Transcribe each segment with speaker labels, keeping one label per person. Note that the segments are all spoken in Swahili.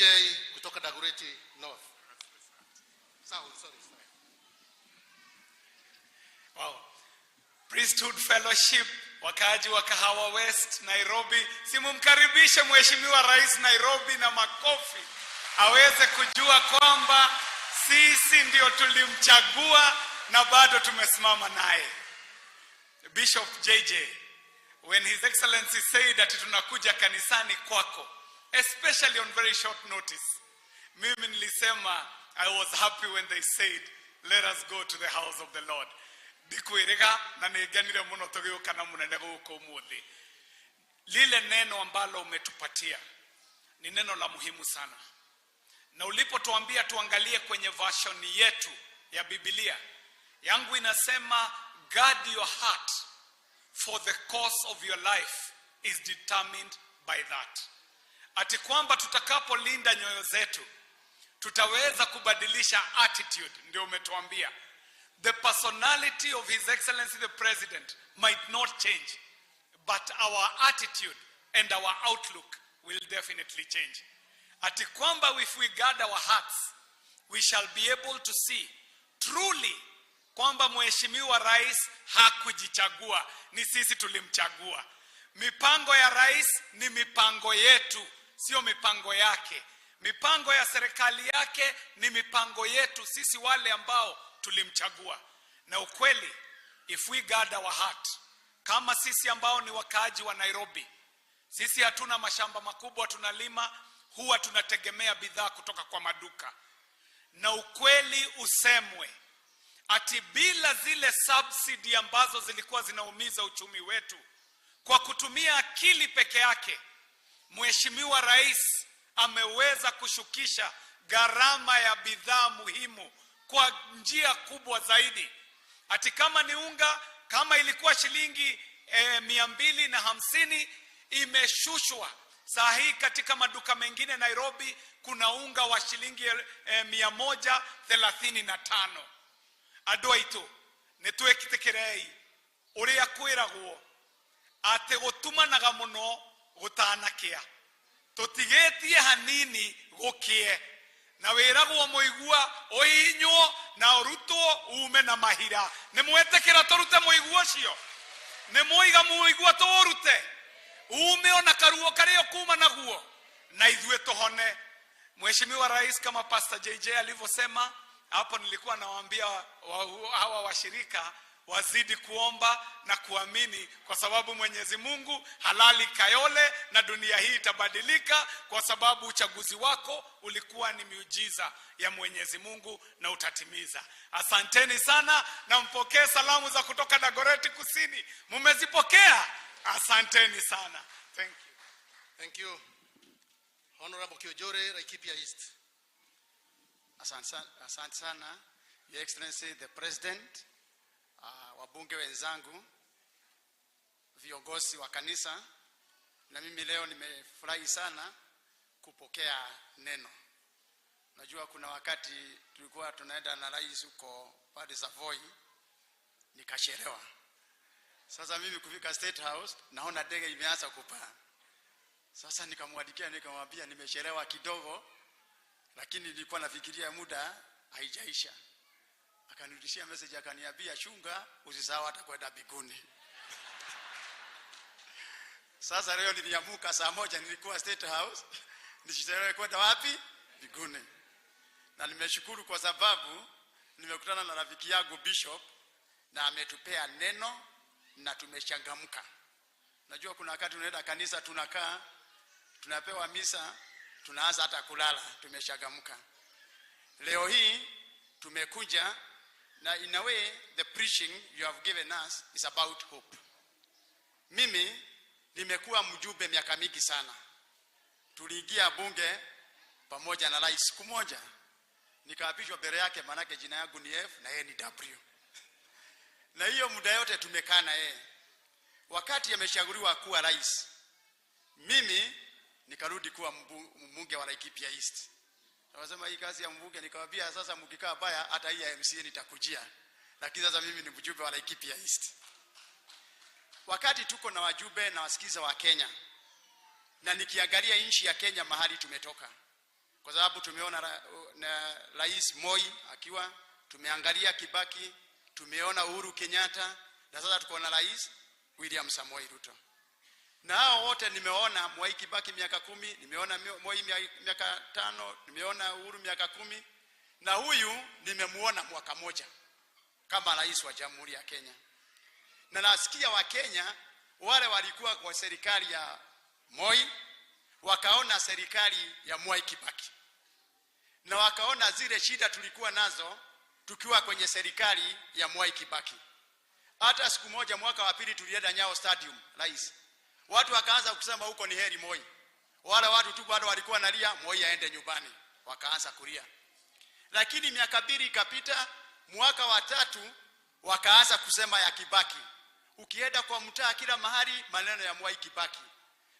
Speaker 1: Kutoka Dagoretti North. South, sorry, sorry.
Speaker 2: Wow. Priesthood Fellowship, wakaaji wa Kahawa West, Nairobi, si mumkaribishe Mheshimiwa Rais Nairobi na makofi, aweze kujua kwamba sisi ndio tulimchagua na bado tumesimama naye. Bishop JJ, when His Excellency said that tunakuja kanisani kwako, especially on very short notice, mimi nilisema I was happy when they said, "Let us go to the house of the Lord." Ndikwĩrĩga na nĩ ngenire mũno tũgĩũka na mũnene gũkũ ũmũthĩ. Lile neno ambalo umetupatia ni neno la muhimu sana, na ulipotuambia tuangalie kwenye version yetu ya Biblia, yangu inasema, "Guard your heart, for the course of your life is determined by that." Ati kwamba tutakapolinda nyoyo zetu tutaweza kubadilisha attitude. Ndio umetuambia the personality of His Excellency the President might not change, but our attitude and our outlook will definitely change. Ati kwamba if we guard our hearts, we shall be able to see truly kwamba Mheshimiwa Rais hakujichagua, ni sisi tulimchagua. Mipango ya rais ni mipango yetu, sio mipango yake. Mipango ya serikali yake ni mipango yetu sisi wale ambao tulimchagua. Na ukweli, if we guard our heart, kama sisi ambao ni wakaaji wa Nairobi, sisi hatuna mashamba makubwa tunalima, huwa tunategemea bidhaa kutoka kwa maduka. Na ukweli usemwe, ati bila zile subsidy ambazo zilikuwa zinaumiza uchumi wetu, kwa kutumia akili peke yake, Mheshimiwa Rais ameweza kushukisha gharama ya bidhaa muhimu kwa njia kubwa zaidi. Ati kama ni unga, kama ilikuwa shilingi 250, imeshushwa. Saa hii katika maduka mengine Nairobi kuna unga wa shilingi 135. Andũ aitũ, nĩ twĩtĩkĩrei ũrĩa kwĩragwo atĩ gũtumanaga mũno gũtanakĩa, tũtigĩtie hanini gũkĩe, na wĩragwo mũigua ũhihinywo na ũrutwo ume na mahira. Nĩ mwetĩkĩra tũrute mũigua ũcio? Nĩ mwoiga mũigua tũũrute ume ona karuo karĩa kuma naguo na ithuĩ tũhone. Mheshimiwa Rais, kama Pastor JJ alivyosema hapo, nilikuwa nawaambia hawa washirika wazidi kuomba na kuamini, kwa sababu Mwenyezi Mungu halali Kayole na dunia hii itabadilika, kwa sababu uchaguzi wako ulikuwa ni miujiza ya Mwenyezi Mungu na utatimiza. Asanteni sana na mpokee salamu za kutoka Dagoretti Kusini. Mumezipokea? Asanteni sana. Thank you.
Speaker 1: Thank you. Honorable Kiojore, Laikipia East.
Speaker 3: Asante sana, Your Excellency the President, wabunge wenzangu, viongozi wa kanisa, na mimi leo nimefurahi sana kupokea neno. Najua kuna wakati tulikuwa tunaenda na rais huko pande za Voi, nikachelewa. Sasa mimi kufika State House naona ndege imeanza kupaa. Sasa nikamwandikia nikamwambia nimechelewa kidogo, lakini nilikuwa nafikiria muda haijaisha. Akanirudishia message akaniambia, "Chunga usisahau hata kwenda mbinguni." Sasa leo niliamuka saa 1, nilikuwa State House, nisichelewe kwenda wapi? Mbinguni. Na nimeshukuru kwa sababu nimekutana na rafiki yangu Bishop na ametupea neno na tumechangamka. Najua kuna wakati tunaenda kanisa, tunakaa, tunapewa misa, tunaanza hata kulala, tumechangamka. Leo hii tumekuja na in a way the preaching you have given us is about hope. Mimi nimekuwa mjumbe miaka mingi sana. Tuliingia bunge pamoja na rais siku moja, nikaapishwa mbele yake, manake jina yangu ni F na yeye ni W. Na hiyo muda yote tumekaa na yeye. Wakati amechaguliwa kuwa rais, mimi nikarudi kuwa mbunge wa Laikipia East. Wakasema hii kazi ya mbunge, nikamwambia sasa mkikaa baya hata hii ya MCA nitakujia. Lakini sasa mimi ni mjumbe wa Laikipia East. Wakati tuko na wajumbe na wasikiza wa Kenya, na nikiangalia nchi ya Kenya mahali tumetoka, kwa sababu tumeona na Rais Moi akiwa, tumeangalia Kibaki, tumeona Uhuru Kenyatta, na sasa tuko na Rais William Samoei Ruto. Na hao wote nimeona Mwai Kibaki miaka 10, nimeona Moi miaka 5, nimeona Uhuru miaka 10, na huyu nimemuona mwaka moja kama rais wa Jamhuri ya Kenya. Na nasikia wa Kenya wale walikuwa kwa serikali ya Moi wakaona serikali ya Mwai Kibaki, na wakaona zile shida tulikuwa nazo tukiwa kwenye serikali ya Mwai Kibaki. Hata siku moja mwaka wa pili tulienda Nyayo Stadium, rais, watu wakaanza kusema huko ni heri Moi. Wale watu tu bado walikuwa nalia Moi aende nyumbani, wakaanza kulia. Lakini miaka 2 ikapita, mwaka wa 3 wakaanza kusema ya Kibaki. Ukienda kwa mtaa kila mahali maneno ya Mwai Kibaki,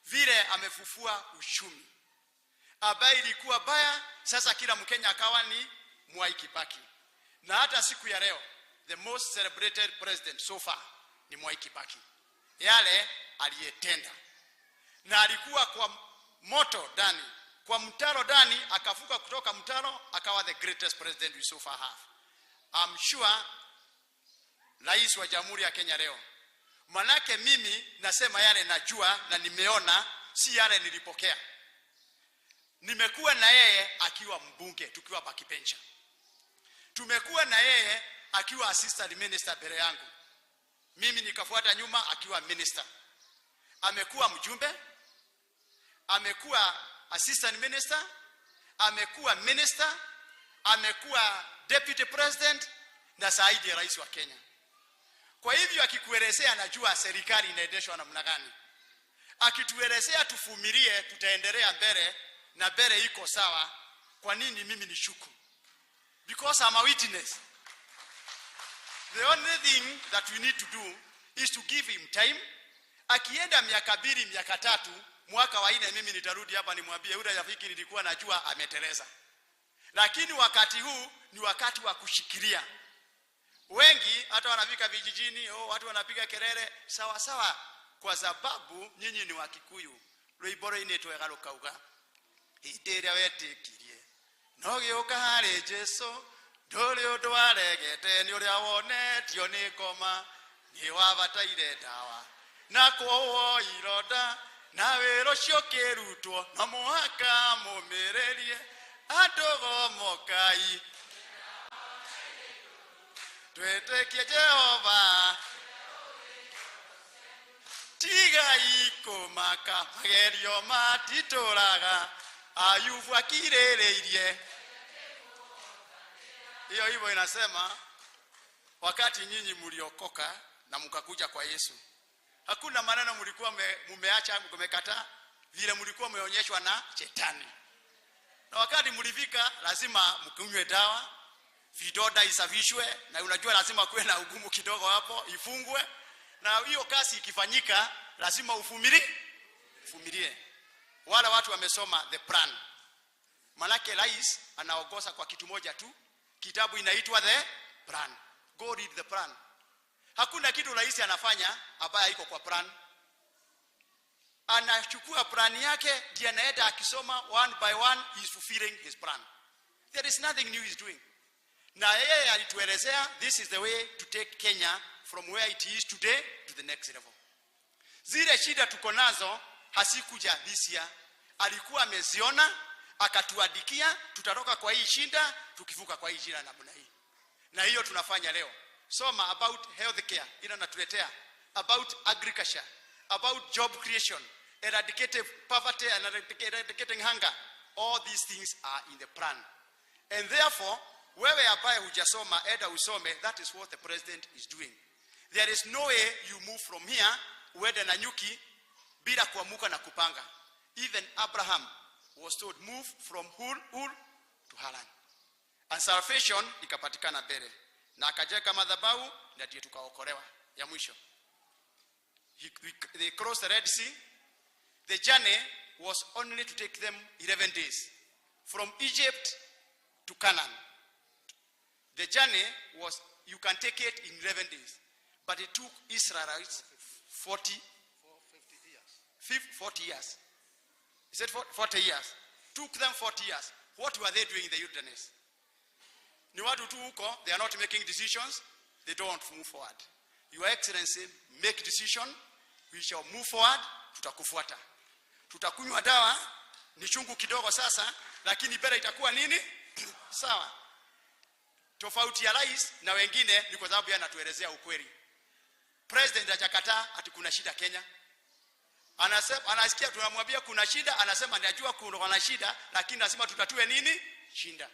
Speaker 3: vile amefufua uchumi ambaye ilikuwa baya, sasa kila Mkenya akawa ni Mwai Kibaki. Na hata siku ya leo the most celebrated president so far ni Mwai Kibaki, yale aliyetenda. Na alikuwa kwa moto ndani, kwa mtaro ndani, akafuka kutoka mtaro akawa the greatest president we so far have. I'm sure rais wa Jamhuri ya Kenya leo, manake mimi nasema yale najua na nimeona, si yale nilipokea. Nimekuwa na yeye akiwa mbunge tukiwa backbencher. Tumekuwa na yeye akiwa assistant minister mbele yangu, mimi nikafuata nyuma akiwa minister. Amekuwa mjumbe, amekuwa assistant minister, amekuwa minister, amekuwa deputy president, na zaidi ya rais wa Kenya. Kwa hivyo akikuelezea anajua serikali inaendeshwa namna gani. Akituelezea tuvumilie, tutaendelea mbele na mbele iko sawa. Kwa nini mimi nishuku? Because I'm a witness. The only thing that we need to do is to give him time. Akienda miaka 2, miaka 3, mwaka wa 4 mimi nitarudi hapa nimwambie yule rafiki nilikuwa najua ameteleza. Lakini wakati huu ni wakati wa kushikilia. Wengi hata wanafika vijijini, oh, watu wanapiga kelele sawa sawa, kwa sababu nyinyi ni Wakikuyu. Rwimbo rũinĩtwo rũkauga hĩndĩ ĩrĩa wetĩkirie no gĩũka harĩ Jesũ, ndũrĩ ũndũ waregete nĩ ũrĩa wonetio nĩ ngoma, nĩ wabataire ndawa na kwohwo ironda na wĩra ũcio ũkĩrutwo, no mũhaka mũmĩrĩrie andũ gomokai twĩtĩkie Jehova, tigai kũmaka magerio matitũraga, Ayubu akirĩrĩirie. Hiyo hivyo inasema wakati nyinyi mliokoka na mkakuja kwa Yesu, hakuna maneno mlikuwa mumeacha mmekataa, vile mlikuwa mmeonyeshwa na shetani. Na wakati mlifika lazima mkunywe dawa, vidonda isafishwe, na unajua lazima kuwe na ugumu kidogo hapo, ifungwe. Na hiyo kazi ikifanyika lazima uvumilie, uvumilie. Wala watu wamesoma the plan. Manake rais anaongoza kwa kitu moja tu, kitabu inaitwa the plan. Go read the plan. Hakuna kitu rais anafanya ambaye iko kwa plan. Anachukua plan yake ndiye anaenda akisoma one by one, he is fulfilling his plan. There is nothing new he is doing. Na yeye alituelezea this is the way to take Kenya from where it is today to the next level. Zile shida tuko nazo hasikuja this year. Alikuwa ameziona akatuandikia tutatoka kwa hii shida tukivuka kwa hii shida namna hii. Na hiyo tunafanya leo. Soma about healthcare ila natuletea about agriculture, about job creation, eradicating poverty and eradicating hunger. All these things are in the plan. And therefore, wewe ambaye hujasoma, enda usome. That is what the president is doing. There is no way you move from here uende Nanyuki bila kuamuka na kupanga. Even Abraham was told move from Ur to Haran. And salvation ikapatikana mbele. Na akajenga madhabahu na ndiye tukaokolewa. Ya mwisho, they crossed the Red Sea. The journey was only to take them 11 days from Egypt to Canaan. The journey was, you can take it in 11 days, but it took Israelites 40 years. He said 40 years. Took them 40 years. What were they doing in the wilderness? Ni watu tu huko, they are not making decisions, they don't want to move forward. Your Excellency, make decision, we shall move forward, tutakufuata. Tutakunywa dawa, ni chungu kidogo sasa, lakini mbele itakuwa nini? Sawa. Tofauti ya rais na wengine ni kwa sababu yeye anatuelezea ukweli. President hajakataa ati kuna shida Kenya. Anasema, anasikia tunamwambia kuna shida, anasema najua kuna shida, lakini lazima tutatue nini? Shinda.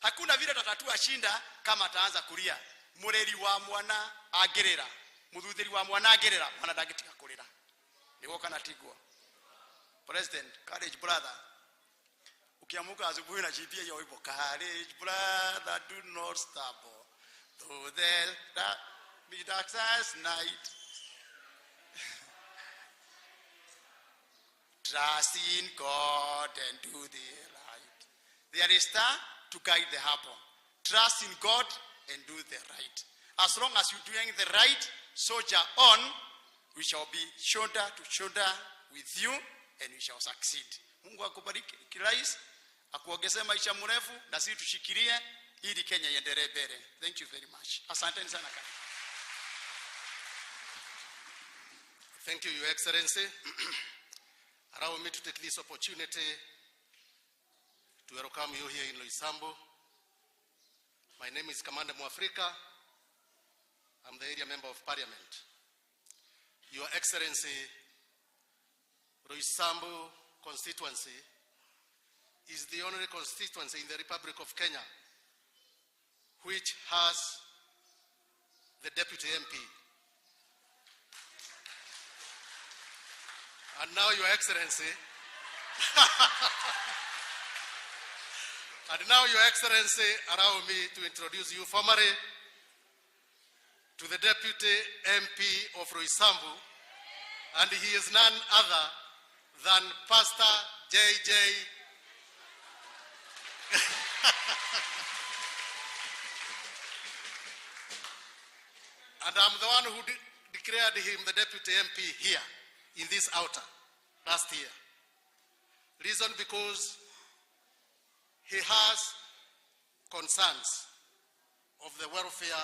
Speaker 3: Hakuna vile tutatatua shinda kama ataanza kulia. Mureri wa mwana agirira, muthuthiri wa mwana agirira, mwana ndangĩtiga kũrĩra. Nĩguo kana tiguo? President, courage brother. Ukiamuka asubuhi na GPA hiyo wimbo, courage brother, do not stumble. Though the be darkest night. Trust in God and do the right. There is star to guide the humble. Trust in God and do the right. As long as you're doing the right, soldier on, we shall be shoulder to shoulder with you and we shall succeed. Mungu akubariki rais, akuongezee maisha mrefu na sisi tushikilie ili Kenya iendelee mbele. Thank you very much. Asanteni sana kaka.
Speaker 1: Thank you, Your Excellency. Allow me to take this opportunity to welcome you here in Roysambu. My name is Kamande Mwafrika. I'm the area member of parliament. Your Excellency, Roysambu constituency is the only constituency in the Republic of Kenya which has the deputy MP. And now, Your Excellency, and now, Your Excellency, allow me to introduce you formally to the Deputy MP of Roysambu, and he is none other than Pastor J.J. And I'm the one who declared him the Deputy MP here in this outer last year. Reason because he has concerns of the welfare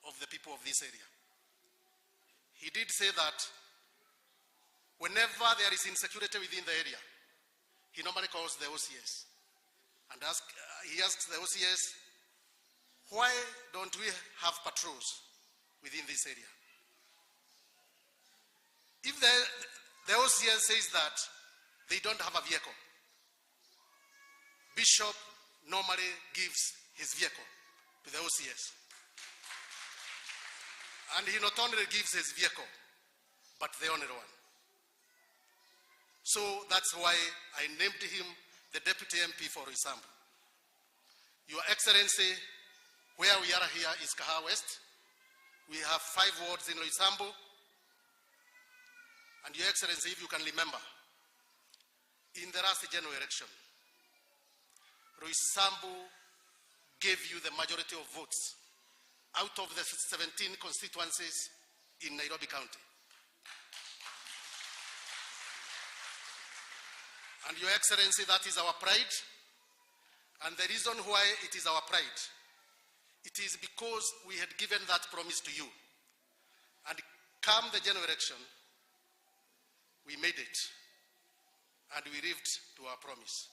Speaker 1: of the people of this area. He did say that whenever there is insecurity within the area, he normally calls the OCS and he asks the OCS, why don't we have patrols within this area? If the OCS says that they don't have a vehicle, Bishop normally gives his vehicle to the OCS. And he not only gives his vehicle, but the only one. So that's why I named him the Deputy MP for Roysambu. Your Excellency, where we are here is Kahawa West. We have 5 wards in Roysambu. And Your Excellency, if you can remember, in the last general election, Roysambu gave you the majority of votes out of the 17 constituencies in Nairobi County. And Your Excellency, that is our pride. And the reason why it is our pride, it is because we had given that promise to you. And come the general election, we made it. And we lived to our promise.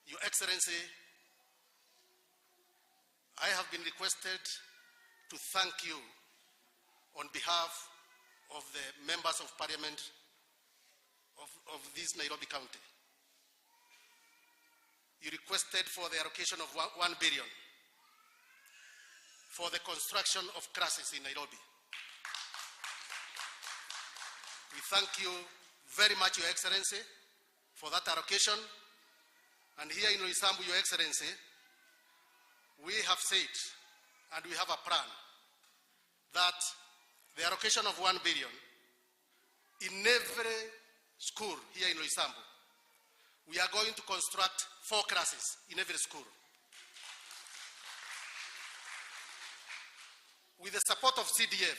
Speaker 1: Your Excellency, I have been requested to thank you on behalf of the members of parliament of this Nairobi County. You requested for the allocation of 1 billion for the construction of classes in Nairobi. We thank you very much, Your Excellency, for that allocation. And here in Roysambu, Your Excellency, we have said, and we have a plan, that the allocation of 1 billion in every school here in Roysambu, we are going to construct 4 classes in every school. With the support of CDF,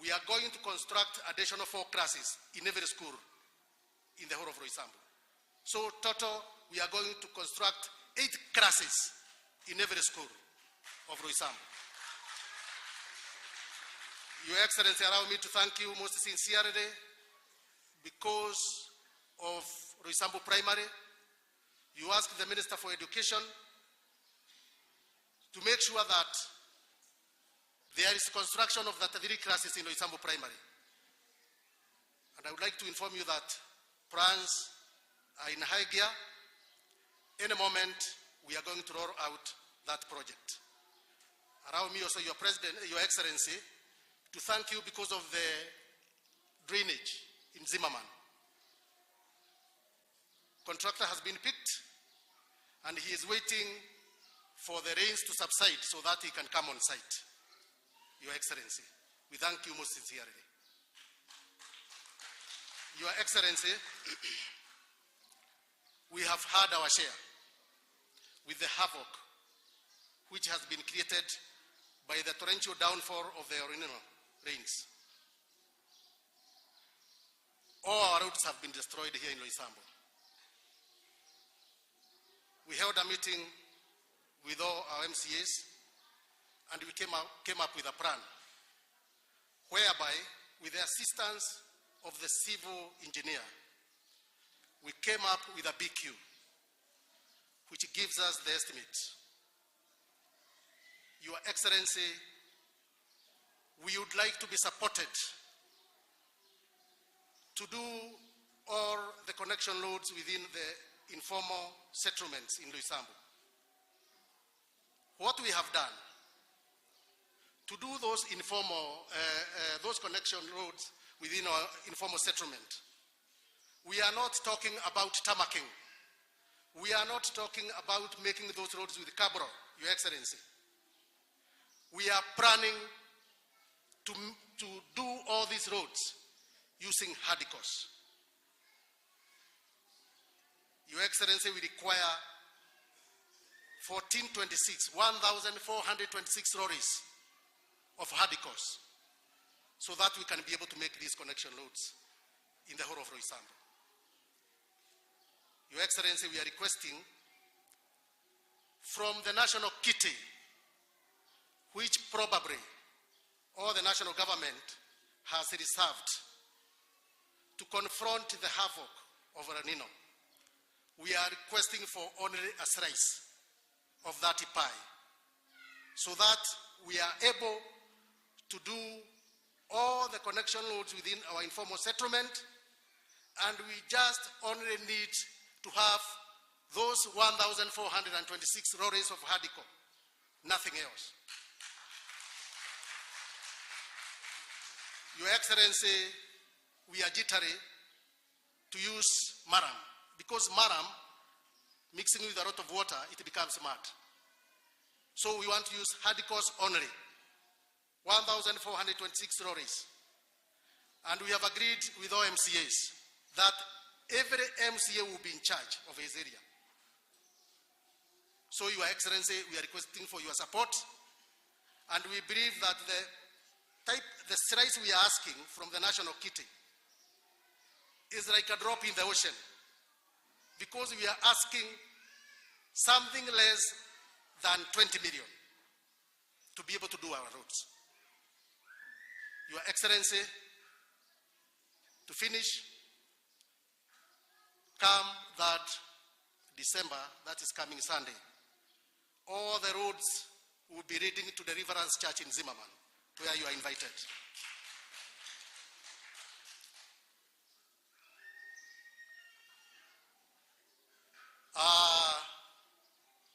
Speaker 1: we are going to construct additional 4 classes in every school in the whole of Roysambu. So total we are going to construct 8 classes in every school of Roysambu. Your Excellency, allow me to thank you most sincerely because of Roysambu Primary. You asked the Minister for Education to make sure that there is construction of the 3 classes in Roysambu Primary. And I would like to inform you that plans are in high gear. Any moment, we are going to roll out that project. Allow me also, Your President, Your Excellency, to thank you because of the drainage in Zimmerman. Contractor has been picked, and he is waiting for the rains to subside so that he can come on site. Your Excellency, we thank you most sincerely. Your Excellency, we have had our share with the havoc which has been created by the torrential downfall of the El Nino rains. All our roads have been destroyed here in Roysambu. We held a meeting with all our MCAs, and we came up with a plan whereby, with the assistance of the civil engineer, we came up with a BQ, which gives us the estimate. Your Excellency, we would like to be supported to do all the connection roads within the informal settlements in Roysambu. What we have done to do those informal, those connection roads within our informal settlement, we are not talking about tarmacking. We are not talking about making those roads with cabro, Your Excellency. We are planning to do all these roads using hardcores. Your Excellency, we require 1,426 lorries of hardcores so that we can be able to make these connection roads in the whole of Roysambu. Your Excellency, we are requesting from the national kitty, which probably all the national government has reserved to confront the havoc of El Nino. We are requesting for only a slice of that pie so that we are able to do all the connection roads within our informal settlement, and we just only need to have those 1,426 lorries of hardcore, nothing else. Your Excellency, we are jittery to use murram, because murram, mixing with a lot of water, it becomes mud. So we want to use hardcores only, 1,426 lorries. And we have agreed with all MCAs that every MCA will be in charge of his area. So, Your Excellency, we are requesting for your support, and we believe that the slice we are asking from the national kitty is like a drop in the ocean, because we are asking something less than 20 million to be able to do our roads. Your Excellency, to finish, come that December, that is coming Sunday, all the roads will be leading to the Deliverance Church in Zimmerman, where you are invited.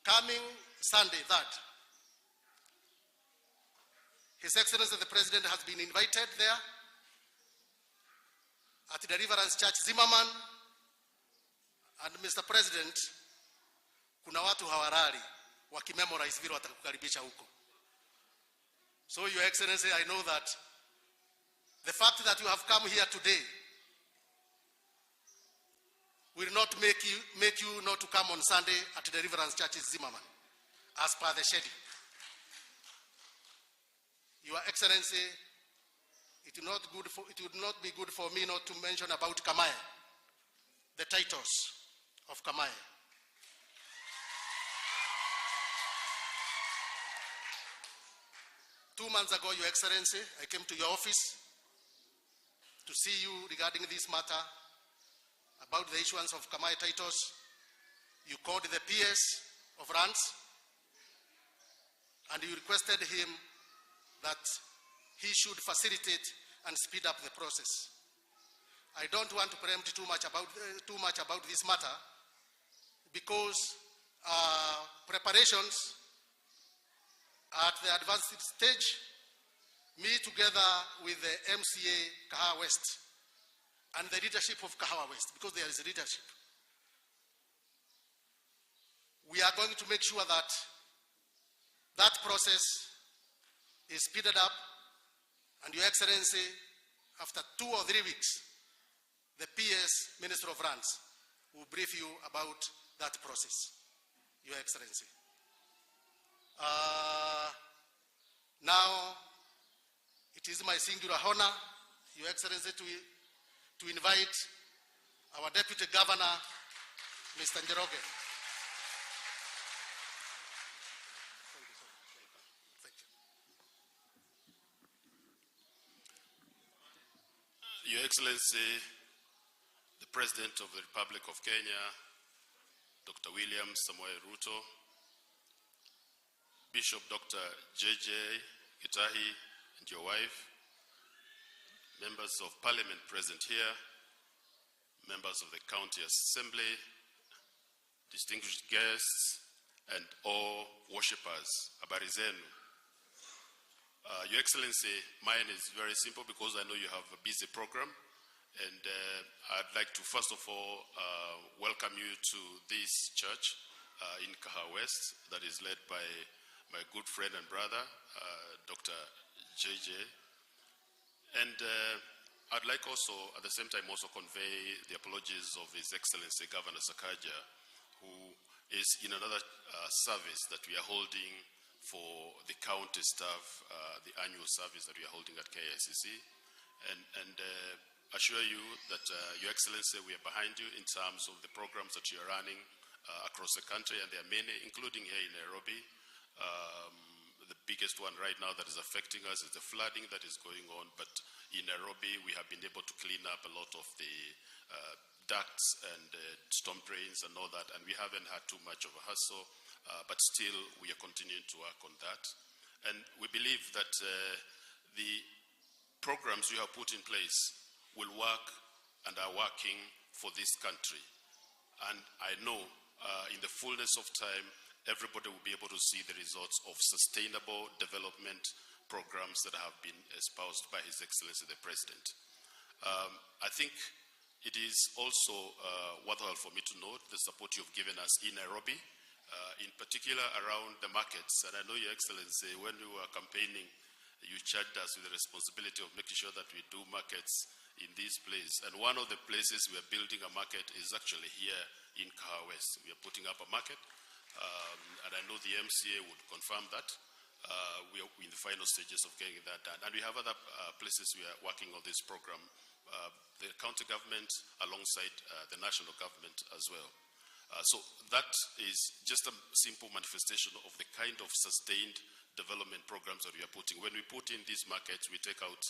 Speaker 1: Coming Sunday, that His Excellency the President has been invited there at Deliverance Church Zimmerman. And Mr. President, kuna watu hawalali wakimemorize vile watakukaribisha huko. So Your Excellency, I know that the fact that you have come here today will not make you not to come on Sunday at Deliverance Church Zimmerman, as per the schedule. Your Excellency, it would not be good for me not to mention about Kamae, the titles of Kamae. 2 months ago, Your Excellency, I came to your office to see you regarding this matter about the issuance of Kamae titles. You called the PS of Lands and you requested him that he should facilitate and speed up the process. I don't want to preempt too much about this matter because preparations are at the advanced stage. Me together with the MCA Kahawa West and the leadership of Kahawa West, because there is leadership. We are going to make sure that that process is speeded up, and Your Excellency, after 2 or 3 weeks, the PS, Minister of Lands, will brief you about that process, Your Excellency. Now, it is my singular honor, Your Excellency, to invite our Deputy Governor, Mr. Njoroge. Thank you so much. Thank you.
Speaker 4: Your Excellency, the President of the Republic of Kenya, Dr. William Samoei Ruto, Bishop Dr. J.J. Gitahi and your wife, members of Parliament present here, members of the County Assembly, distinguished guests, and all worshippers, habari zenu. Your Excellency, mine is very simple because I know you have a busy program. And I'd like to first of all welcome you to this church in Kahawa West that is led by my good friend and brother, Dr. JJ. And I'd like also, at the same time, also convey the apologies of His Excellency Governor Sakaja, who is in another service that we are holding for the county staff, the annual service that we are holding at KICC. And assure you that, Your Excellency, we are behind you in terms of the programs that you are running across the country, and there are many, including here in Nairobi. The biggest one right now that is affecting us is the flooding that is going on, but in Nairobi, we have been able to clean up a lot of the ducts and storm drains and all that, and we haven't had too much of a hassle, but still we are continuing to work on that. And we believe that the programs you have put in place will work and are working for this country. And I know in the fullness of time, everybody will be able to see the results of sustainable development programs that have been espoused by His Excellency the President. I think it is also worthwhile for me to note the support you've given us in Nairobi, in particular around the markets. And I know, Your Excellency, when we were campaigning, you charged us with the responsibility of making sure that we do markets in this place. And one of the places we are building a market is actually here in Kahawa West. We are putting up a market, and I know the MCA would confirm that. We are in the final stages of getting that done. And we have other places we are working on this program, the county government alongside the national government as well. So that is just a simple manifestation of the kind of sustained development programs that we are putting. When we put in these markets, we take out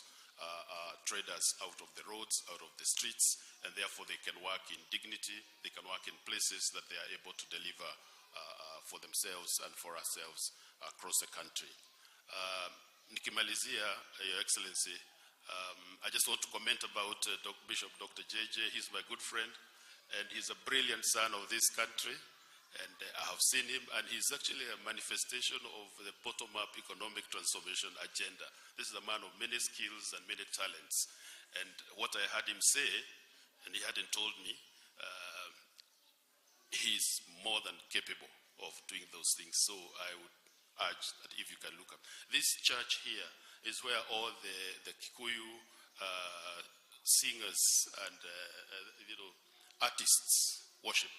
Speaker 4: traders out of the roads, out of the streets, and therefore they can work in dignity, they can work in places that they are able to deliver for themselves and for ourselves across the country. Nikimalizia, Your Excellency, I just want to comment about Bishop Dr. JJ. He's my good friend, and he's a brilliant son of this country. And I have seen him, and he's actually a manifestation of the bottom-up economic transformation agenda. This is a man of many skills and many talents. And what I heard him say, and he hadn't told me, he's more than capable of doing those things. So I would urge that if you can look up. This church here is where all the Kikuyu singers and artists worship.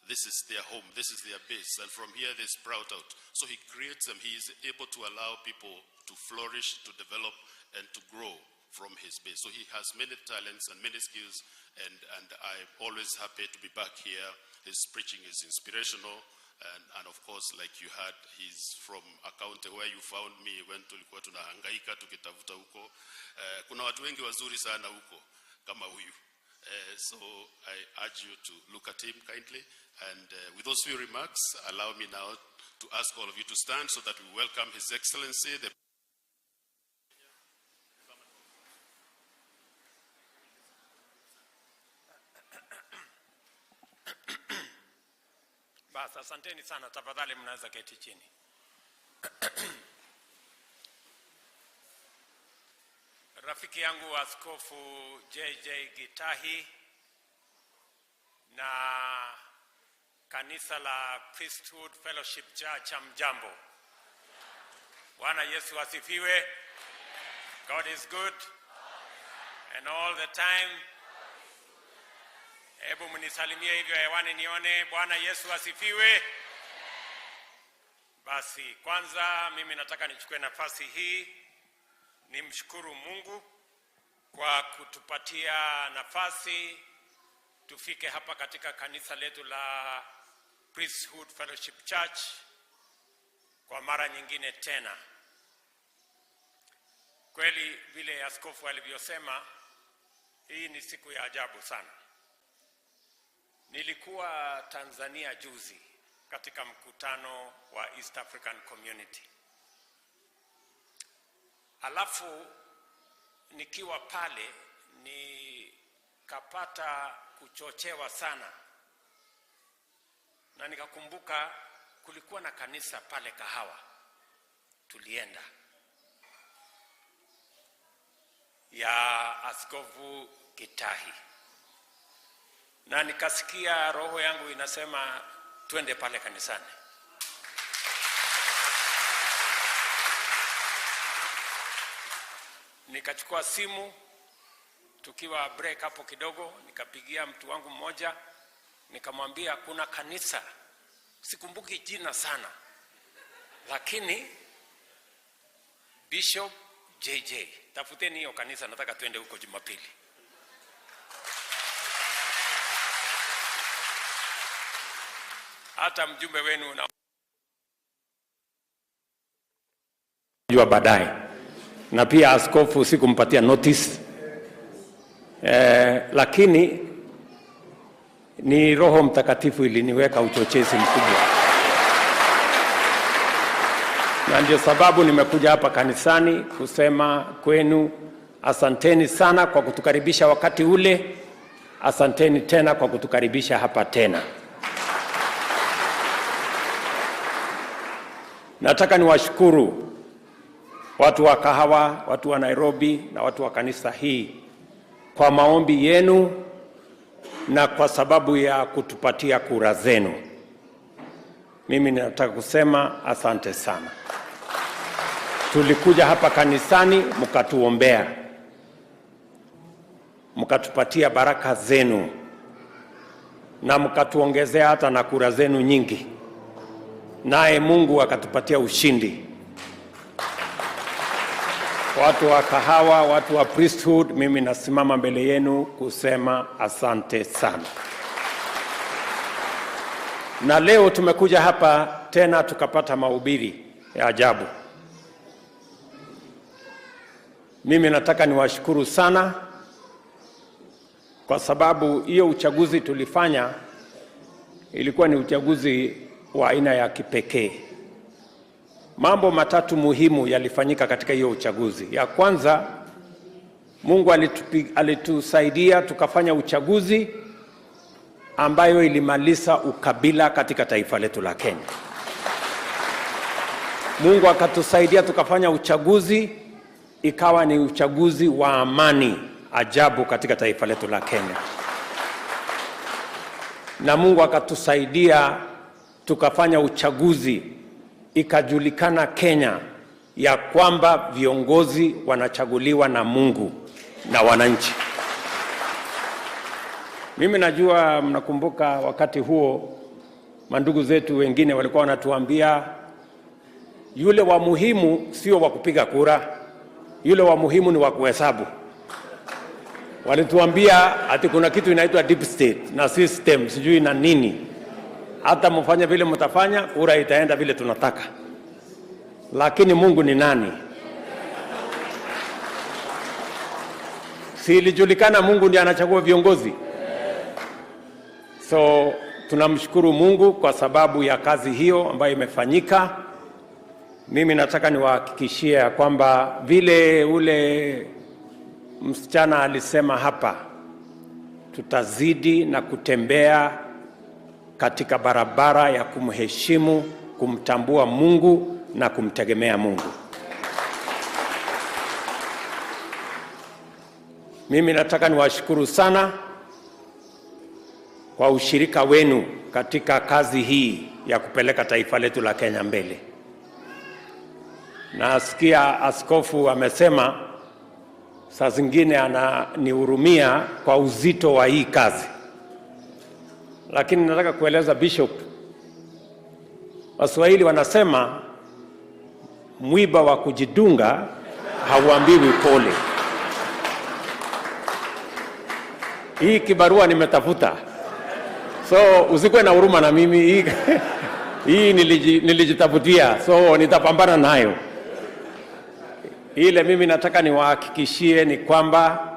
Speaker 4: This is their home, this is their base, and from here they sprout out. So he creates them. He is able to allow people to flourish, to develop, and to grow from his base. So he has many talents and many skills, and I'm always happy to be back here. His preaching is inspirational, And of course, like you heard, he's from a county where you found me when tulikuwa tunahangaika tukitafuta huko. Kuna watu wengi wazuri sana huko kama huyu. So I urge you to look at him kindly. And with those few remarks, allow me now to ask all of you to stand so that we welcome His Excellency, the
Speaker 5: Basi, asanteni sana. Tafadhali mnaweza keti chini. Rafiki yangu Askofu JJ Gitahi na kanisa la Priesthood Fellowship Church, hamjambo. Bwana Yesu asifiwe. God is good and all the time. Hebu mnisalimie hivyo hewani nione. Bwana Yesu asifiwe. Basi kwanza mimi nataka nichukue nafasi hii nimshukuru Mungu kwa kutupatia nafasi tufike hapa katika kanisa letu la Priesthood Fellowship Church kwa mara nyingine tena. Kweli vile askofu alivyosema, hii ni siku ya ajabu sana. Nilikuwa Tanzania juzi katika mkutano wa East African Community. Alafu nikiwa pale nikapata kuchochewa sana, na nikakumbuka kulikuwa na kanisa pale Kahawa, tulienda, ya Askofu Gitahi, na nikasikia roho yangu inasema twende pale kanisani. Nikachukua simu tukiwa break hapo kidogo, nikapigia mtu wangu mmoja, nikamwambia kuna kanisa, sikumbuki jina sana, lakini Bishop JJ, tafuteni hiyo kanisa, nataka twende huko Jumapili. Hata mjumbe wenu na jua baadaye, na pia askofu sikumpatia notice lakini ni Roho Mtakatifu iliniweka uchochezi mkubwa, na ndio sababu nimekuja hapa kanisani kusema kwenu asanteni sana kwa kutukaribisha wakati ule, asanteni tena kwa kutukaribisha hapa tena. Nataka niwashukuru watu wa Kahawa, watu wa Nairobi na watu wa kanisa hii kwa maombi yenu na kwa sababu ya kutupatia kura zenu. Mimi nataka kusema asante sana. Tulikuja hapa kanisani mkatuombea, mkatupatia baraka zenu na mkatuongezea hata na kura zenu nyingi, naye Mungu akatupatia ushindi. Watu wa Kahawa, watu wa Priesthood, mimi nasimama mbele yenu kusema asante sana. Na leo tumekuja hapa tena tukapata mahubiri ya ajabu. Mimi nataka niwashukuru sana kwa sababu hiyo uchaguzi tulifanya ilikuwa ni uchaguzi wa aina ya kipekee. Mambo matatu muhimu yalifanyika katika hiyo uchaguzi. Ya kwanza, Mungu alitusaidia tukafanya uchaguzi ambayo ilimaliza ukabila katika taifa letu la Kenya. Mungu akatusaidia tukafanya uchaguzi ikawa ni uchaguzi wa amani ajabu katika taifa letu la Kenya. Na Mungu akatusaidia tukafanya uchaguzi ikajulikana Kenya ya kwamba viongozi wanachaguliwa na Mungu na wananchi. Mimi najua mnakumbuka wakati huo mandugu zetu wengine walikuwa wanatuambia yule wa muhimu sio wa kupiga kura, yule wa muhimu ni wa kuhesabu. Walituambia ati kuna kitu inaitwa deep state na system sijui na nini, Hata mfanye vile mtafanya, kura itaenda vile tunataka, lakini Mungu ni nani? Si ilijulikana Mungu ndiye anachagua viongozi? So tunamshukuru Mungu kwa sababu ya kazi hiyo ambayo imefanyika. Mimi nataka niwahakikishie ya kwamba vile ule msichana alisema hapa, tutazidi na kutembea katika barabara ya kumheshimu, kumtambua Mungu na kumtegemea Mungu. Mimi nataka niwashukuru sana kwa ushirika wenu katika kazi hii ya kupeleka taifa letu la Kenya mbele. Nasikia askofu amesema saa zingine ananihurumia kwa uzito wa hii kazi, lakini nataka kueleza Bishop, Waswahili wanasema mwiba wa kujidunga hauambiwi pole. Hii kibarua nimetafuta, so usikuwe na huruma na mimi. Hii nilijitafutia, so nitapambana nayo. Ile mimi nataka niwahakikishie ni kwamba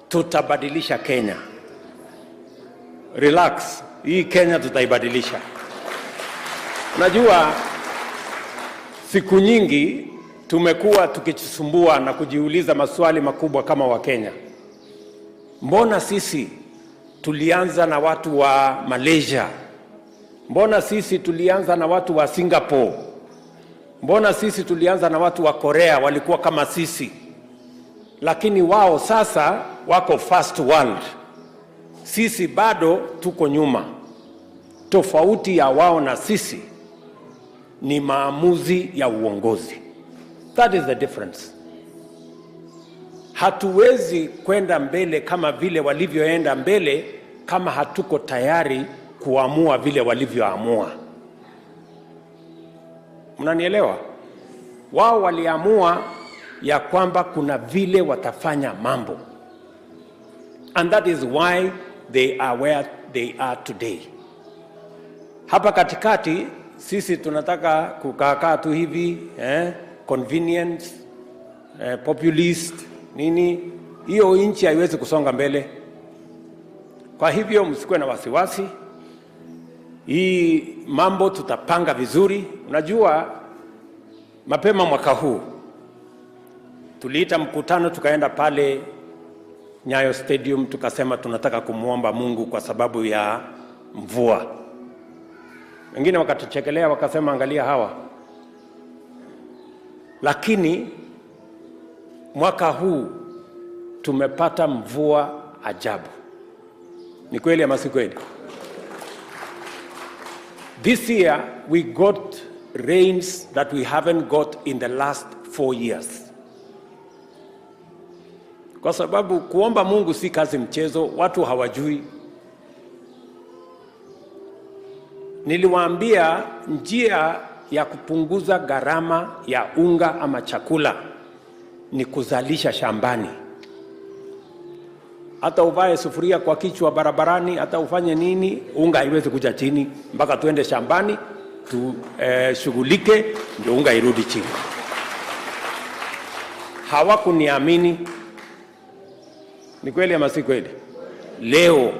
Speaker 5: tutabadilisha Kenya. Relax, hii Kenya tutaibadilisha. Unajua, siku nyingi tumekuwa tukijisumbua na kujiuliza maswali makubwa kama Wakenya. Mbona sisi tulianza na watu wa Malaysia? Mbona sisi tulianza na watu wa Singapore? Mbona sisi tulianza na watu wa Korea, walikuwa kama sisi, lakini wao sasa wako first world, sisi bado tuko nyuma. Tofauti ya wao na sisi ni maamuzi ya uongozi. That is the difference. Hatuwezi kwenda mbele kama vile walivyoenda mbele kama hatuko tayari kuamua vile walivyoamua. Mnanielewa? Wao waliamua ya kwamba kuna vile watafanya mambo, and that is why they are where they are today. Hapa katikati sisi tunataka kukaakaa tu hivi, convenience, populist nini, hiyo nchi haiwezi kusonga mbele. Kwa hivyo msikuwe na wasiwasi, hii mambo tutapanga vizuri. Unajua, mapema mwaka huu tuliita mkutano, tukaenda pale Nyayo Stadium, tukasema tunataka kumwomba Mungu kwa sababu ya mvua. Wengine wakatuchekelea wakasema, angalia hawa. Lakini mwaka huu tumepata mvua ajabu. Ni kweli ama si kweli? This year we got rains that we haven't got in the last 4 years. Kwa sababu kuomba Mungu si kazi mchezo, watu hawajui. Niliwaambia njia ya kupunguza gharama ya unga ama chakula ni kuzalisha shambani. Hata uvae sufuria kwa kichwa barabarani, hata ufanye nini, unga haiwezi kuja chini mpaka tuende shambani tushughulike, ndio unga irudi chini. Hawakuniamini. Ni kweli ama si kweli? Leo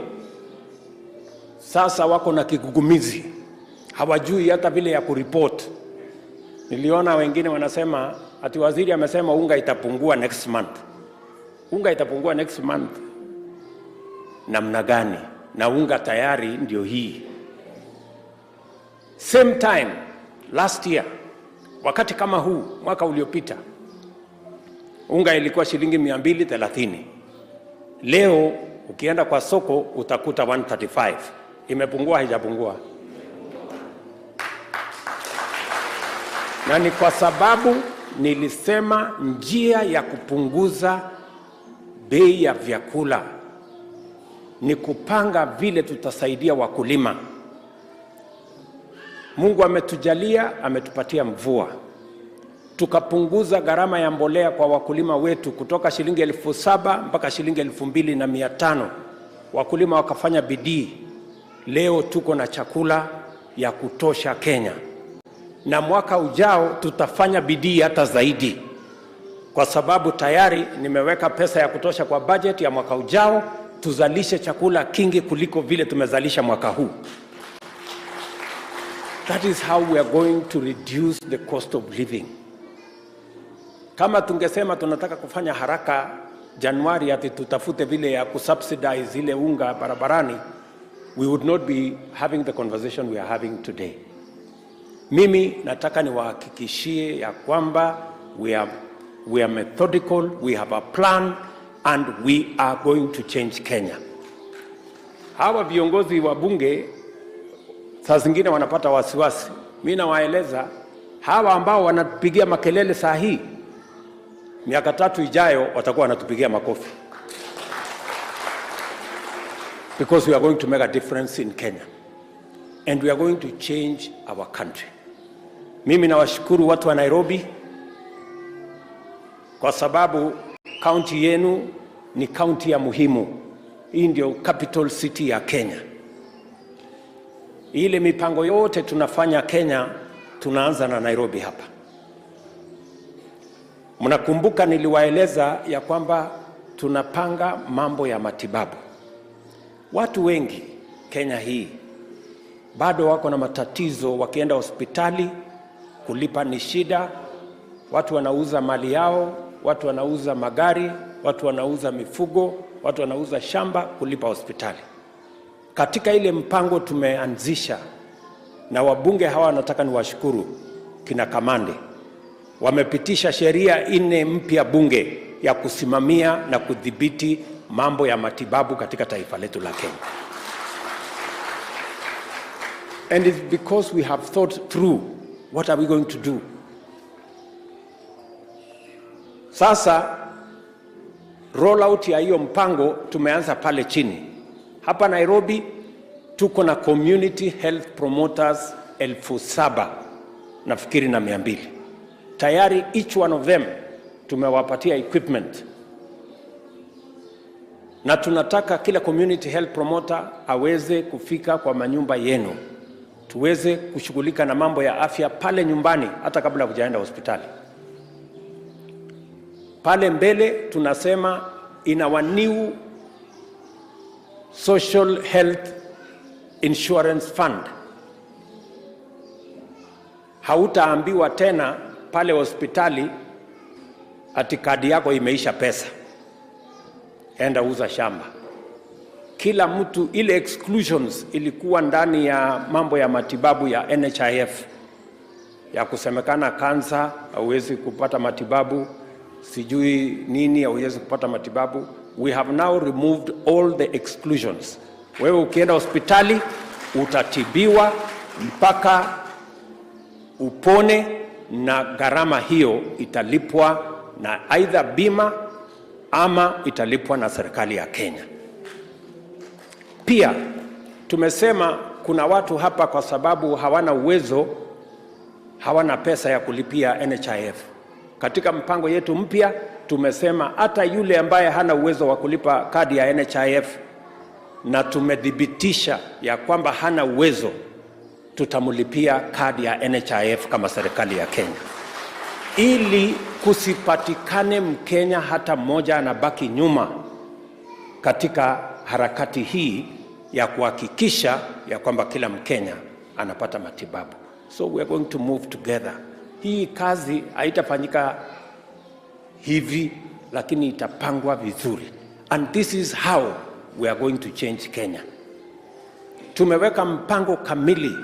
Speaker 5: sasa wako na kigugumizi, hawajui hata vile ya kuripoti. Niliona wengine wanasema ati waziri amesema unga itapungua next month. Unga itapungua next month namna gani? Na unga tayari ndio hii. Same time last year, wakati kama huu mwaka uliopita, unga ilikuwa shilingi 230. Leo ukienda kwa soko utakuta 135. Imepungua haijapungua? Na ni kwa sababu nilisema njia ya kupunguza bei ya vyakula ni kupanga vile tutasaidia wakulima. Mungu ametujalia, ametupatia mvua. Tukapunguza gharama ya mbolea kwa wakulima wetu kutoka shilingi 7,000 mpaka shilingi 2,500. Wakulima wakafanya bidii. Leo tuko na chakula ya kutosha Kenya, na mwaka ujao tutafanya bidii hata zaidi, kwa sababu tayari nimeweka pesa ya kutosha kwa budget ya mwaka ujao, tuzalishe chakula kingi kuliko vile tumezalisha mwaka huu. That is how we are going to reduce the cost of living. Kama tungesema tunataka kufanya haraka Januari ati tutafute vile ya kusubsidize ile unga barabarani, we would not be having the conversation we are having today. Mimi nataka niwahakikishie ya kwamba we are methodical, we have a plan and we are going to change Kenya. Hawa viongozi wa bunge saa zingine wanapata wasiwasi. Mi nawaeleza hawa ambao wanatupigia makelele saa hii, miaka 3 ijayo watakuwa wanatupigia makofi, because we are going to make a difference in Kenya and we are going to change our country. Mimi nawashukuru watu wa Nairobi kwa sababu kaunti yenu ni kaunti ya muhimu. Hii ndio capital city ya Kenya. Ile mipango yote tunafanya Kenya, tunaanza na Nairobi hapa. Mnakumbuka niliwaeleza ya kwamba tunapanga mambo ya matibabu. Watu wengi Kenya hii bado wako na matatizo, wakienda hospitali kulipa ni shida. Watu wanauza mali yao, watu wanauza magari, watu wanauza mifugo, watu wanauza shamba kulipa hospitali. Katika ile mpango tumeanzisha, na wabunge hawa nataka niwashukuru kina Kamande, wamepitisha sheria 4 mpya bunge ya kusimamia na kudhibiti mambo ya matibabu katika taifa letu la Kenya. And it's because we have thought through what are we going to do. Sasa rollout ya hiyo mpango tumeanza pale chini. Hapa Nairobi tuko na community health promoters 7,000 nafikiri na 200. Tayari each one of them tumewapatia equipment. Na tunataka kila community health promoter aweze kufika kwa manyumba yenu, tuweze kushughulika na mambo ya afya pale nyumbani hata kabla hujaenda hospitali. Pale mbele tunasema in our new social health insurance fund, hautaambiwa tena pale hospitali ati kadi yako imeisha pesa, enda uza shamba. Kila mtu, ile exclusions ilikuwa ndani ya mambo ya matibabu ya NHIF, ya kusemekana kansa hauwezi kupata matibabu, sijui nini hauwezi kupata matibabu. We have now removed all the exclusions. Wewe ukienda hospitali utatibiwa mpaka upone, na gharama hiyo italipwa na either bima ama italipwa na serikali ya Kenya. Pia tumesema kuna watu hapa kwa sababu hawana uwezo, hawana pesa ya kulipia NHIF. Katika mpango yetu mpya tumesema hata yule ambaye hana uwezo wa kulipa kadi ya NHIF na tumedhibitisha ya kwamba hana uwezo, tutamlipia kadi ya NHIF kama serikali ya Kenya, ili kusipatikane Mkenya hata mmoja anabaki nyuma katika harakati hii ya kuhakikisha ya kwamba kila Mkenya anapata matibabu. So we are going to move together. Hii kazi haitafanyika hivi, lakini itapangwa vizuri. And this is how we are going to change Kenya. Tumeweka mpango kamili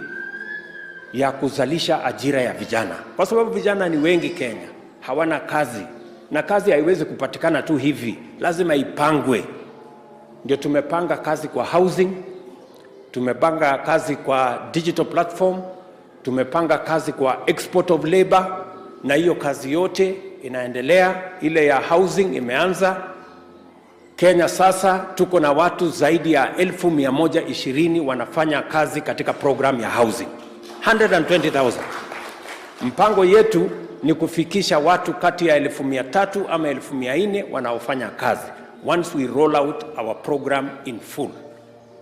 Speaker 5: ya kuzalisha ajira ya vijana, kwa sababu vijana ni wengi Kenya, hawana kazi, na kazi haiwezi kupatikana tu hivi, lazima ipangwe. Ndio tumepanga kazi kwa housing, tumepanga kazi kwa digital platform, tumepanga kazi kwa export of labor, na hiyo kazi yote inaendelea. Ile ya housing imeanza. Kenya sasa tuko na watu zaidi ya 120,000 wanafanya kazi katika program ya housing, 120,000. Mpango yetu ni kufikisha watu kati ya 300,000 ama 400,000 wanaofanya kazi once we roll out our program in full,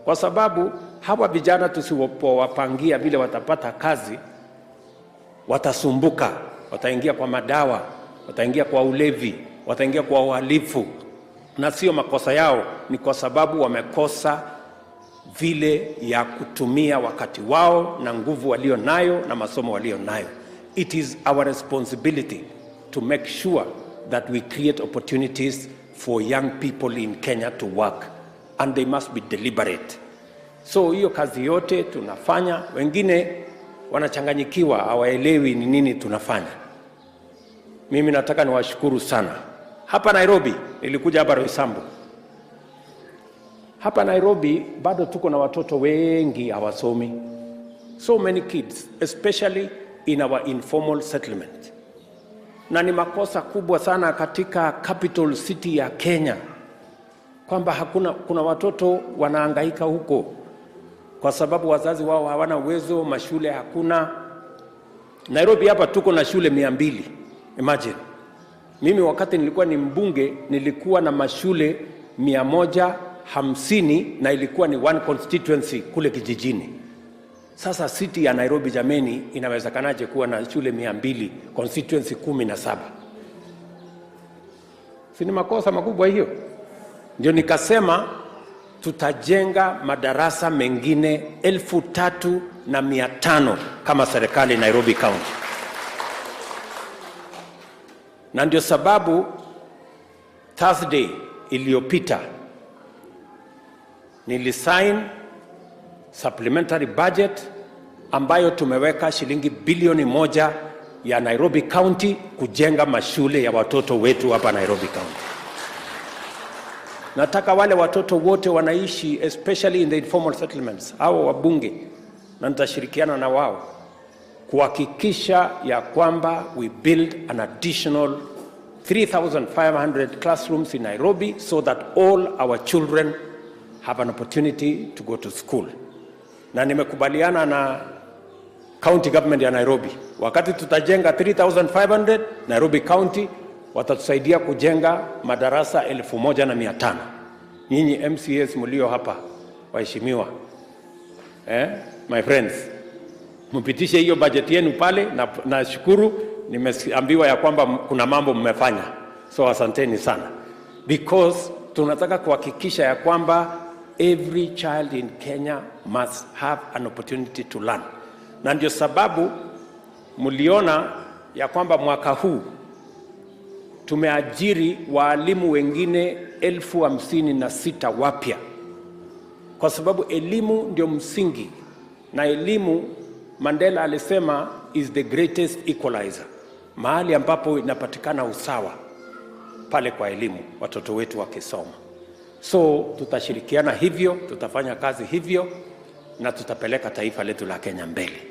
Speaker 5: kwa sababu Hawa vijana tusipowapangia vile watapata kazi, watasumbuka, wataingia kwa madawa, wataingia kwa ulevi, wataingia kwa uhalifu, na sio makosa yao, ni kwa sababu wamekosa vile ya kutumia wakati wao na nguvu walio nayo na masomo walio nayo. It is our responsibility to make sure that we create opportunities for young people in Kenya to work, and they must be deliberate. So hiyo kazi yote tunafanya, wengine wanachanganyikiwa, hawaelewi ni nini tunafanya. Mimi nataka niwashukuru sana. Hapa Nairobi, nilikuja hapa Roysambu. Hapa Nairobi bado tuko na watoto wengi hawasomi. So many kids, especially in our informal settlement. Na ni makosa kubwa sana katika capital city ya Kenya kwamba hakuna, kuna watoto wanahangaika huko kwa sababu wazazi wao hawana uwezo, mashule hakuna. Nairobi hapa tuko na shule 200. Imagine. Mimi wakati nilikuwa ni mbunge nilikuwa na mashule 150 na ilikuwa ni one constituency kule kijijini. Sasa city ya Nairobi jameni, inawezekanaje kuwa na shule 200 constituency 17? Si ni makosa makubwa hiyo? Ndio nikasema tutajenga madarasa mengine 3,500 kama serikali Nairobi County, na ndio sababu Thursday iliyopita nilisign supplementary budget ambayo tumeweka shilingi bilioni 1 ya Nairobi County kujenga mashule ya watoto wetu hapa Nairobi County. Nataka wale watoto wote wanaishi especially in the informal settlements, hao wabunge, na nitashirikiana na wao kuhakikisha ya kwamba we build an additional 3,500 classrooms in Nairobi so that all our children have an opportunity to go to school. Na nimekubaliana na county government ya Nairobi, wakati tutajenga 3500 Nairobi County watatusaidia kujenga madarasa 1,500. Nyinyi MCAs mlio hapa waheshimiwa, my friends, mpitishe hiyo bajeti yenu pale, na nashukuru nimeambiwa ya kwamba kuna mambo mmefanya, so asanteni sana, because tunataka kuhakikisha ya kwamba every child in Kenya must have an opportunity to learn, na ndio sababu mliona ya kwamba mwaka huu tumeajiri waalimu wengine 56,000 wapya, kwa sababu elimu ndio msingi, na elimu Mandela alisema is the greatest equalizer, mahali ambapo inapatikana usawa pale kwa elimu, watoto wetu wakisoma. So tutashirikiana hivyo, tutafanya kazi hivyo na tutapeleka taifa letu la Kenya mbele.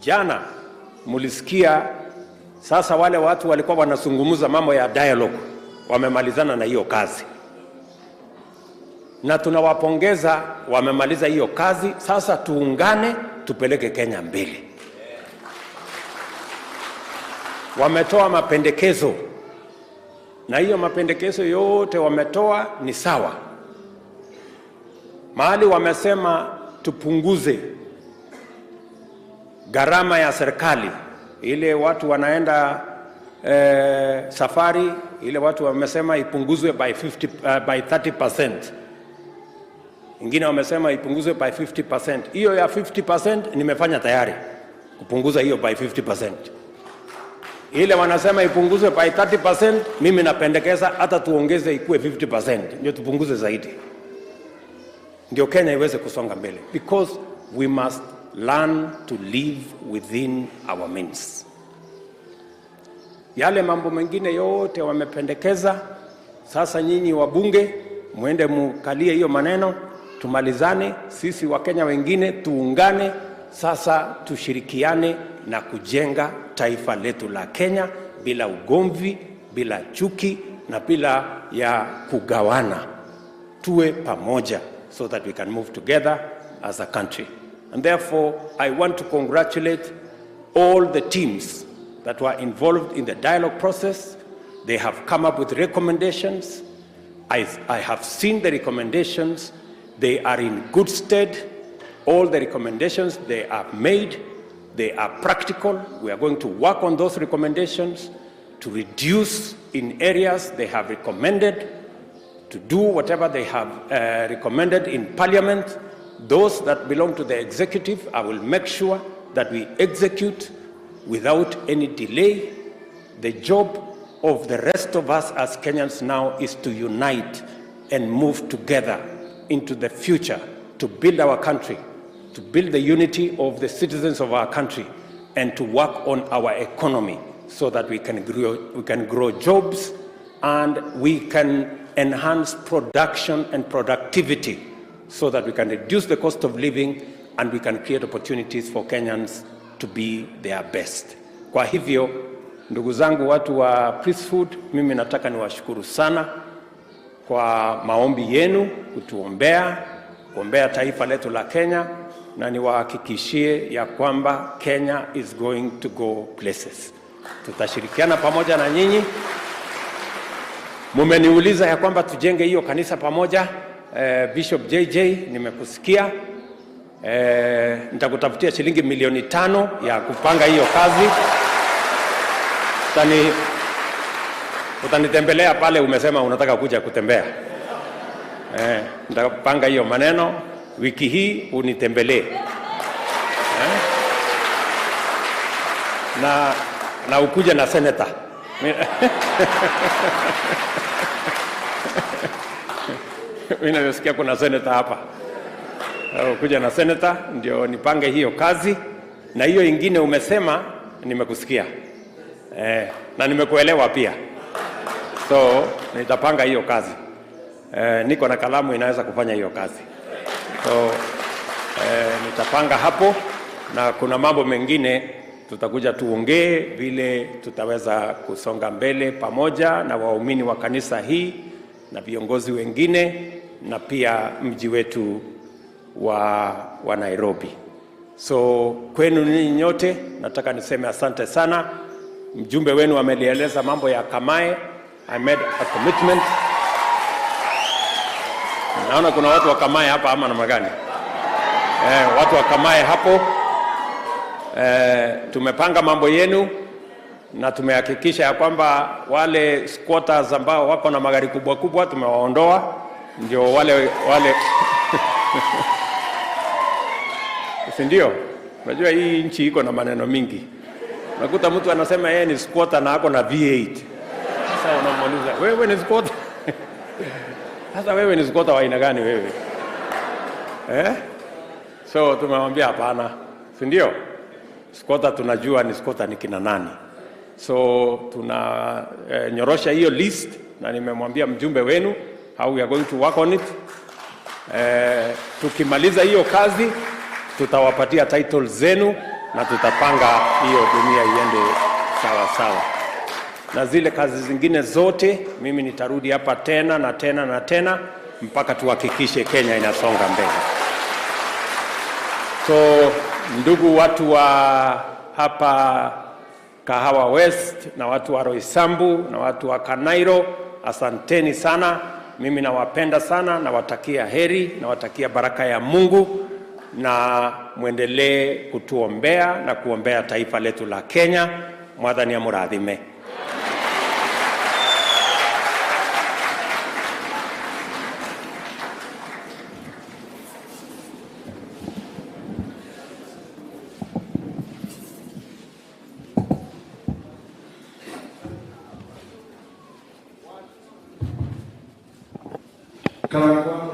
Speaker 5: Jana mulisikia sasa wale watu walikuwa wanazungumza mambo ya dialogue, wamemalizana na hiyo kazi, na tunawapongeza, wamemaliza hiyo kazi. Sasa tuungane, tupeleke Kenya mbele. Wametoa mapendekezo, na hiyo mapendekezo yote wametoa ni sawa. Mahali wamesema tupunguze gharama ya serikali, ile watu wanaenda safari ile watu wamesema ipunguzwe by 50, by 30%. Ingine wamesema ipunguzwe by 50%. Hiyo ya 50% nimefanya tayari kupunguza hiyo by 50%. Ile wanasema ipunguzwe by 30%, mimi napendekeza hata tuongeze ikuwe 50%, ndio tupunguze zaidi, ndio Kenya iweze kusonga mbele, because we must learn to live within our means. Yale mambo mengine yote wamependekeza, sasa nyinyi wabunge muende mukalie hiyo maneno, tumalizane. Sisi Wakenya wengine tuungane, sasa tushirikiane na kujenga taifa letu la Kenya bila ugomvi, bila chuki na bila ya kugawana. Tuwe pamoja so that we can move together as a country. And therefore, I want to congratulate all the teams that were involved in the dialogue process. They have come up with recommendations. I have seen the recommendations. They are in good stead. All the recommendations they have made, they are practical. We are going to work on those recommendations to reduce in areas they have recommended, to do whatever they have recommended in Parliament. Those that belong to the executive, I will make sure that we execute without any delay. The job of the rest of us as Kenyans now is to unite and move together into the future to build our country, to build the unity of the citizens of our country, and to work on our economy so that we can grow jobs and we can enhance production and productivity so that we can reduce the cost of living and we can create opportunities for Kenyans to be their best. Kwa hivyo, ndugu zangu watu wa Priesthood, mimi nataka niwashukuru sana kwa maombi yenu kutuombea, kuombea taifa letu la Kenya, na niwahakikishie ya kwamba Kenya is going to go places. Tutashirikiana pamoja na nyinyi. Mumeniuliza ya kwamba tujenge hiyo kanisa pamoja. Bishop JJ, nimekusikia. Nitakutafutia shilingi milioni 5 ya kupanga hiyo kazi. Utanitembelea pale, umesema unataka kuja kutembea. Nitapanga hiyo maneno wiki hii unitembelee. Na ukuje na senator. Mimi nasikia kuna senator hapa. Kuja na senator ndio nipange hiyo kazi, na hiyo ingine umesema nimekusikia. Na nimekuelewa pia. So nitapanga hiyo kazi. Niko na kalamu inaweza kufanya hiyo kazi. So nitapanga hapo, na kuna mambo mengine tutakuja tuongee vile tutaweza kusonga mbele pamoja na waumini wa kanisa hii na viongozi wengine na pia mji wetu wa Nairobi. So kwenu ninyi nyote nataka niseme asante sana. Mjumbe wenu amelieleza mambo ya Kamae. I made a commitment. Naona kuna watu wa Kamae hapa ama namna gani? Watu wa Kamae hapo. Tumepanga mambo yenu na tumehakikisha ya kwamba wale squatters ambao wako na magari kubwa kubwa tumewaondoa, ndio wale wale si ndio? Unajua hii nchi iko na maneno mingi. Unakuta mtu anasema yeye ni squatter na ako na V8. Sasa unamuuliza wewe ni squatter? Sasa wewe ni squatter wa aina gani wewe? Eh? So tumemwambia hapana, si ndio? Squatter tunajua ni squatter ni kina nani. So tuna nyorosha hiyo list na nimemwambia mjumbe wenu how we are going to work on it. Tukimaliza hiyo kazi tutawapatia title zenu na tutapanga hiyo dunia iende sawa sawa. Na zile kazi zingine zote mimi nitarudi hapa tena na tena na tena mpaka tuhakikishe Kenya inasonga mbele. So ndugu watu wa hapa Kahawa West na watu wa Roysambu na watu wa Kanairo, asanteni sana. Mimi nawapenda sana, nawatakia heri, nawatakia baraka ya Mungu na mwendelee kutuombea na kuombea taifa letu la Kenya. Mwathani amurathime.
Speaker 6: Kana kwamba